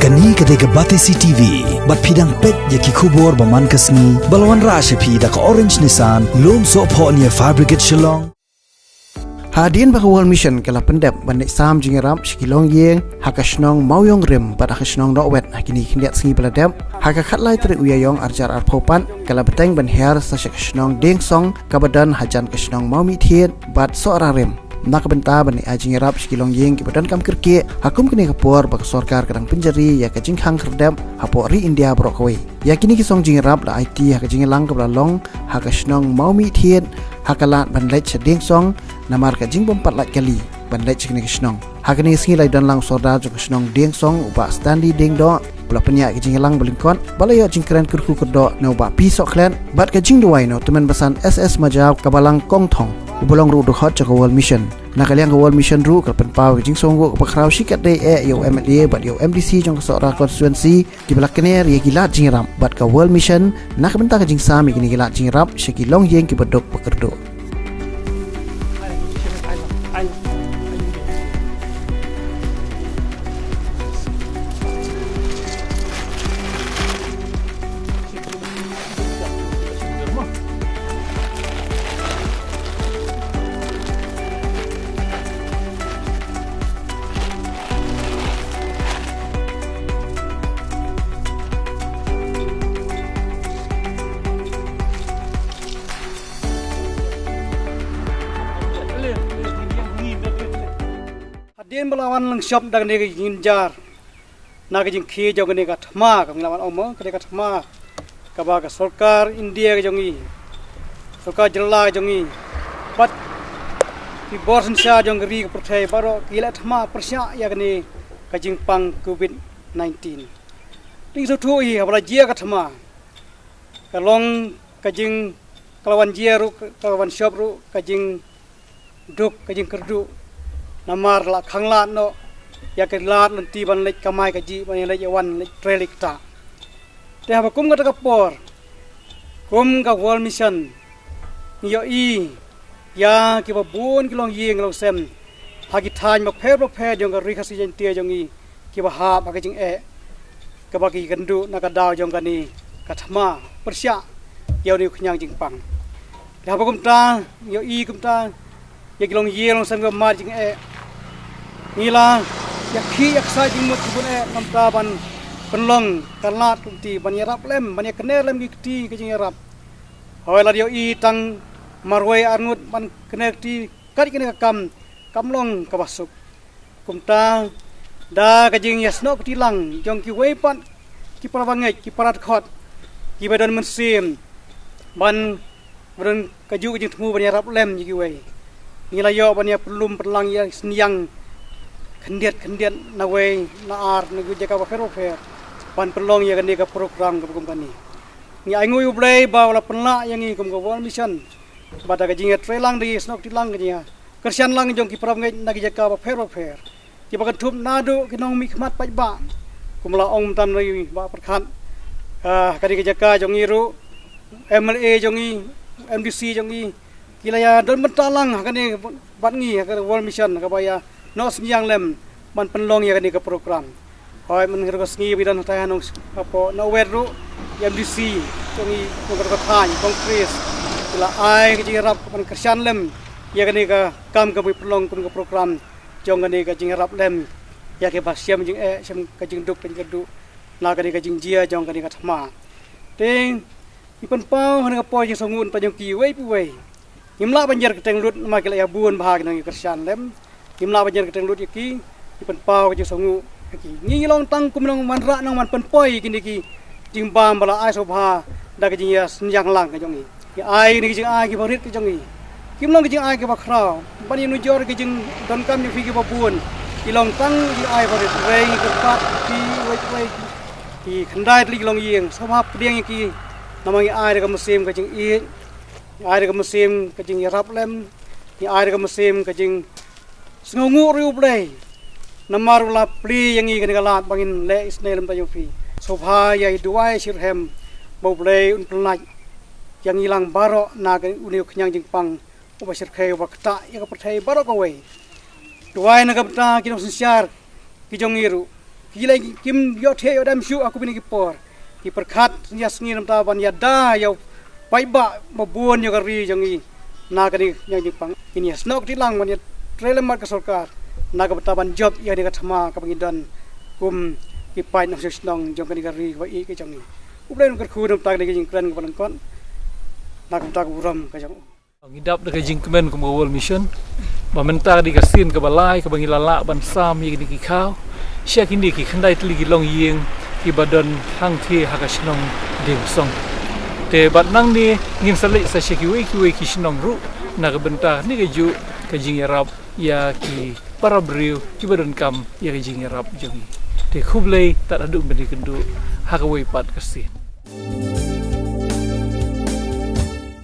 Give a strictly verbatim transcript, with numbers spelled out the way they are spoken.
Kane ka dei ka Batesi T V, bad phi dang peit ïa ki khubor ba man ka sngi, ba la wanrah sha phi da ka Orange Nissan, Lumsohphoh near Fire Brigade Shillong. Hadien ba ka World Mission ka la pyndep ban leit sam jingïarap sha ki longïing ha ka shnong Mawïong Rim bad ha ka shnong Dohwet ha kine ki khyndiat sngi ba la dep, ha ka khatlai tarik u Ïaïong arhajar arphew pat ka la bteng ban hiar sa sha ka shnong Diengsong kaba don hajan ka shnong Mawmihthied bad Sohrarim, na ka bynta ban ai jingïarap sha ki longïing kiba donkam kyrkieh ha kum kane ka por ba ka sorkar ka dang pynjari ïa ka jingkhang khyrdep hapoh ri India baroh kawei. Ïa kine ki song jingïarap la aiti ha ka jingïalang kaba la long ha ka shnong Mawmihthied ha ka lad ban leit sha Diengsong namar ka jingbym pat lait kali ban leit sha kane ka shnong. Ha kane ka sngi la ïadon lang u sordar jong ka shnong Diengsong, u Bah Stanley Diengdoh, ba la pynïaid ka jingïalang ba lyngkot, ba la ïoh jingkren kyrkhu kyrdoh na u Bah P Sohkhlet bad ka jingduwai na u tymmen basan S S Majaw kaba lang kongthong, uba long ruh u dkhot jong ka World Mission. Na ka liang ka World Mission ruh ka la pynpaw ka jingsngewnguh kaba khraw shikatdei eh ïa u M L A bad ïa u M D C jong ka Sohra constituency, kiba la kner ïa ki lad jingïarap bad ka World Mission na ka bynta ka jingsam ïa kine ki lad jingïarap sha ki longïing kiba duk ba kyrduh. Hadien ba la wan lyngshop da kane ka jingjar na ka jingkhie jong kane ka thma, ka ngi la wan ong mo, kane ka thma kaba ka sorkar India ka jong ngi, sorkar jylla ka jong ngi, bad ki bor synshar jong ka ri ka pyrthei baroh ki la thma pyrshah ïa kane ka jingpang covid nineteen. Te ngi sngewthuh hi haba la jia ka thma, ka long ka jing, ka la wan jia ruh, ka la wan shop ruh ka jing duk, ka jingkyrduh. Namar la khanglad noh ïa ki lad lynti ban leit kamai kajih, ban leit ïa wan, leit trei leit ktah. Te haba kum kata ka por, kum ka World Mission, ngi ïohi ïa kiba bun ki longïing longsem ha ki thaiñ bapher bapher jong ka Ri Khasi Jaiñtia jong ngi, kiba hap ha ka jingeh kaba ki kynduh na ka daw jong kane ka thma pyrshah ïa une u khñiang jingpang. Te haba kumta, ngi ïohi kumta ïa ki longïing longsem kiba mad jingeh, ngi la ïakhih ïaksaid jingmut shibun eh namar ban pynlong ka lad ka lynti ban ïarap lem, ban ïakner lem ki kti ka jingïarap. Hooid, la ïohi tang marwei arngut ban kner kti kat kane ka kam kam long kaba suk. Kumta da ka jingïasnoh kti lang jong kiwei pat ki para bangeit, ki para dkhot, kiba don mynsiem ban, ba don kajuh ka jingthmu ban ïarap lem ïa kiwei, ngi la ïoh ban ïa pynlum pynlang ïa synñiang khyndiat khyndiat, nawei na ar na ki jaka bapher bapher ban pynlong ïa kane ka program kaba kum kane. Ngi ainguh ïa U Blei ba u la pynlah ïa ngi kum ka World Mission, ba da ka jingïatreilang, da ka jingïasnoh kti lang, ka jingïakyrshan lang jong ki para bangeit na ki jaka bapher bapher, kiba kynthup naduh ki nongmihkhmat paidbah, kum la ong mynta u Bah Pyrkhat, ah, ha kane ka jaka jong ngi ruh, M L A jong ngi, M D C jong ngi, ki la ïa don bynta lang ha kane bad ngi ha ka World Mission, kaba ïa noh synñiang lem ban pynlong ïa kane ka program. Hooid, mynta ka sngi ba ïadon hatai ha nong, hapoh Nongwet ruh, ïa M D C jong ngi, jong ka thaiñ Congress, ki la ai ka jingïarap ban kyrshan lem ïa kane ka kam kaba pynlong kum ka program jong kane ka jingïarap lem ïa kiba shem jingeh, shem ka jingduk ka jingkyrduh na kane ka jingjia jong kane ka thma. Te ngi pynpaw ha kane ka por jingsngewnguh na bynta jong kiwei pa kiwei. Ngim lah ban jer kyrteng lut namar ki la ïa bun bha ki nongkyrshan lem. Ngim lah ban jer kyrteng lut ïa ki, ngi pynpaw ka jingsngewnguh ïa ki. Ngi long tang kum ki nongwanrah, nongwan pynpoi ïa kine ki jingbam ba la ai sngewbha da ka jingïasynñiang lang ka jong ngi. Ngi ai kine ki jingai kiba rit ka jong ngi. Kim long ki jingai kiba khraw ban ïanujor ki jingdonkam jong phi kiba bun. Ki long tang ki jingai ba rit. Hynrei ngi kyrpad ïa phi uwei pa uwei, ki khyndai tylli ki longïing, sngewbha pdiang ïa ki, namar ngi ai da ka mynsiem ka jingïeit, ngi ai da ka mynsiem ka jingïarap lem, ngi ai da ka mynsiem ka jingsngewnguh ruh ïa U Blei namar u la plie ïa ngi kane ka lad ba ngin leh isynei lem bad jong phi. Sngewbha ïa duwai shitrhem ba U Blei un pyllait ïa ngi lang baroh na kane, une u khñiang jingpang uba shyrkhei, uba ktah ïa ka pyrthei baroh kawei. Duwai na ka bynta ki nongsynshar ki jong ngi ruh, Ki lei kim ïoh theh ïoh dem shuh ha kine ki por. Ki pyrkhat ïa sngi namta ban ïada ïa u paidbah ba bun ïa ka ri jong ngi. Na kane ka jingpang ngin ïa snoh kti lang ban ïa trei lem bad ka sorkar na ka bynta ban jop ïa kane ka thma kaba ngi don kum ki paid nongshong shnong jong kane ka ri kaba ïeit ka jong ngi. U Blei un kyrkhu namta kane ka jingkren kaba lyngkot na ka bynta ka burom ka jong u. Ngi dap da ka jingkmen kum ka World Mission ba mynta ka dei ka sien kaba lai kaba ngi la lah ban sam ïa kine ki khaw sha kine ki khyndai tylli ki longïing kiba don hangthie ha ka shnong Dieng Song. Te bad nangne ngin sa leit sa sha kiwei kiwei ki shnong ruh na ka bynta kane kajuh ka jingïarap ïa ki para briew kiba donkam ïa ka jingïarap jong ngi. Te khublei tad haduh mynta kynduh ha kawei pat ka sien.